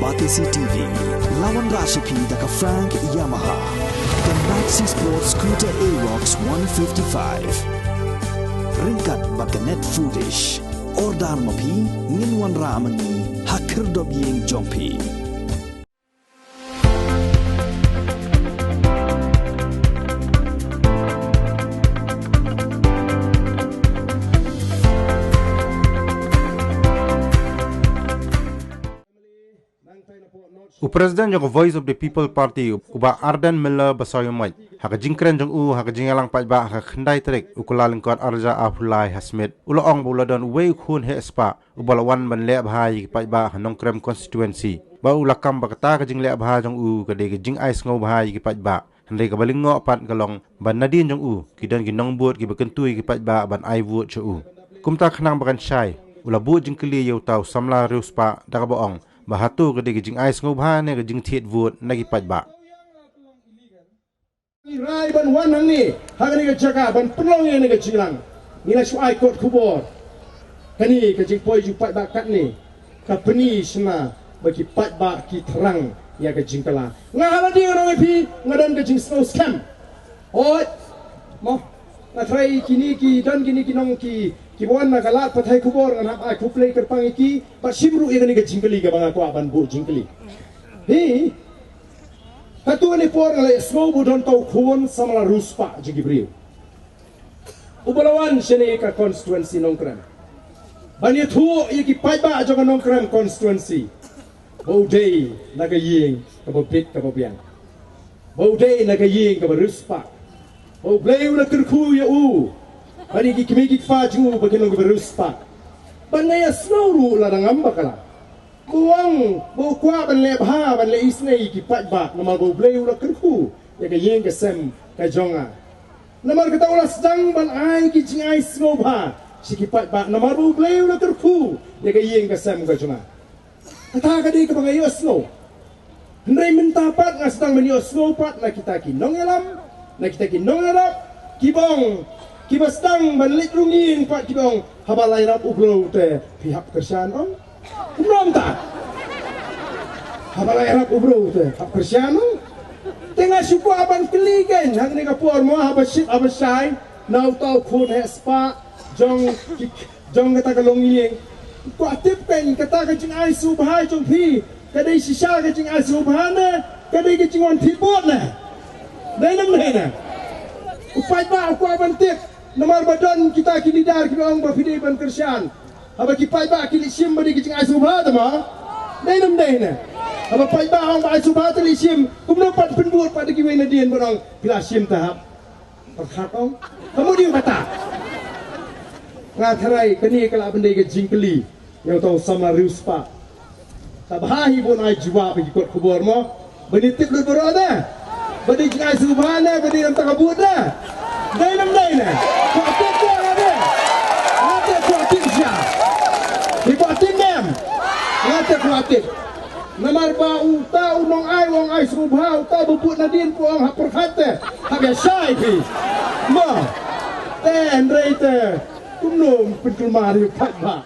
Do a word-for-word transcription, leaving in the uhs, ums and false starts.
Batesi T V, la wanrah sha phi da ka Frank Yamaha, ka Maxi Sport Scooter Aerox one fifty-five. Ryngkat bad ka Net Foodish. Order ma phi, ngin wanrah ma ngi ha khyrdop ïing jong phi. U President jong ka Voice of the People Party, u Bah Ardent Miller Basaiawmoit, ha ka jingkren jong u ha ka jingïalang paidbah ha ka khyndai tarik u Kyllalyngkot arhajar arphew lai ha Smit, u la ong ba u la don uwei u khun heh spah uba la wan ban leh bha ïa ki paidbah ha Nongkrem constituency. Bad u la kam ba kata ka jingleh bha jong u ka dei ka jingai sngewbha ïa ki paidbah. Hynrei kaba lyngngoh pat ka long ba nadien jong u ki don ki nongbud kiba kyntu ïa ki paidbah ban ai vote sha u. Kumta khnang ba kan shai, u la buh jingkylli ïa uta u samla riewspah da kaba ong ba hato ka dei ka jingai sngewbha ne ka jingthied vote na ki paidbah. Ngi rai ban wan hangne ha kane ka jaka ban pynlong ïa kane ka jingïalang. Ngi la shu ai kot khubor. Kane ka jingpoi jong u paidbah katne ka pyni shynna ba ki paidbah ki thrang ïa ka jingkylla. Nga ha lade nga ong ïa phi, nga don ka jingsngew skhem. Hooid. Mo, nga tharai kine ki don kine ki nong ki, kiba wan na ka lad pathai khubor, ngan hap ai khublei kyrpang ïa ki bad shim ruh ïa kane ka jingkylli kaba nga kwah ban buh jingkylli. Hi. Katto katne por nga la ïohsngew ba don uta u khun samla riewspah jong ki briew uba la wan shane ka constituency Nongkrem ban ïathuh ïa ki paidbah jong ka Nongkrem constituency ba u dei na ka ïing kaba bit kaba biang, ba u dei na ka ïing kaba riewspah, ba U Blei u la kyrkhu ïa u bad ïa ki kmie ki kpa jong u ba kin long kiba riewspah. Bad nga ïohsngew ruh lada ngam bakla ba u ong ba u kwah ban leh bha, ban leh isynei ïa ki paidbah namar ba U Blei u la kyrkhu ïa ka ïing ka sem ka jong nga. Namar kata u la sdang ban ai ki jingai sngewbha sha ki paidbah namar ba U Blei u la kyrkhu ïa ka ïing ka sem ka jong nga. Kata ka dei kaba nga ïohsngew. Hynrei mynta pat nga sdang ban ïohsngew pat na kita ki nongïalam, na kita ki nongïarap, kiba ong, kiba sdang ban leit rung ïing pat kiba ong, haba la ïarap u briew te phi hap kyrshan, ong. Kumno mynta? Haba la ïarap u briew te hap kyrshan, ong. Te nga shu kwah ban kylli kein hangne ka por mo, haba shit haba shai na uta u khun heh spah jong ki, jong kata ka longïing. Kwah tip kein kata ka jingai sngewbha jong phi ka dei shisha ka jingai sngewbha ne ka dei ka jingwan thied vote ne? Dei ne ym dei ne? U paidbah u kwah ban tip. Namar ba don kita ki leader kiba ong ba phi dei ban kyrshan. Haba ki paidbah ki leit shim ba dei ka jingai sngewbha te mo? Dei ne ym dei ne? Haba paidbah ong ba ai sngewbha te leit shim, kumno pat pynbud pat da kiwei nadien ban ong phi la shim te hap pyrkhat, ong. Ka mut dei kata. Nga tharai kane ka lah ban dei ka jingkylli ïa uta u samla riewspah. Te bha hi ban ai jubab ïa ki kot khubor mo. Ba dei tip lut baroh te. Ba dei jingai sngewbha ne ba dei namar ka vote ne? Dei ne ym dei ne? Kwah tip te nga te. Nga te kwah tip sha. Phi kwah tip ne em? Nga te kwah tip. Namar ba uta u nongai u ong ai sngewbha, uta ba bud nadien u ong hap pyrkhat te. Hap ïa shai phi. Mo. Te hynrei te kumno pynkulmar ïa u paidbah?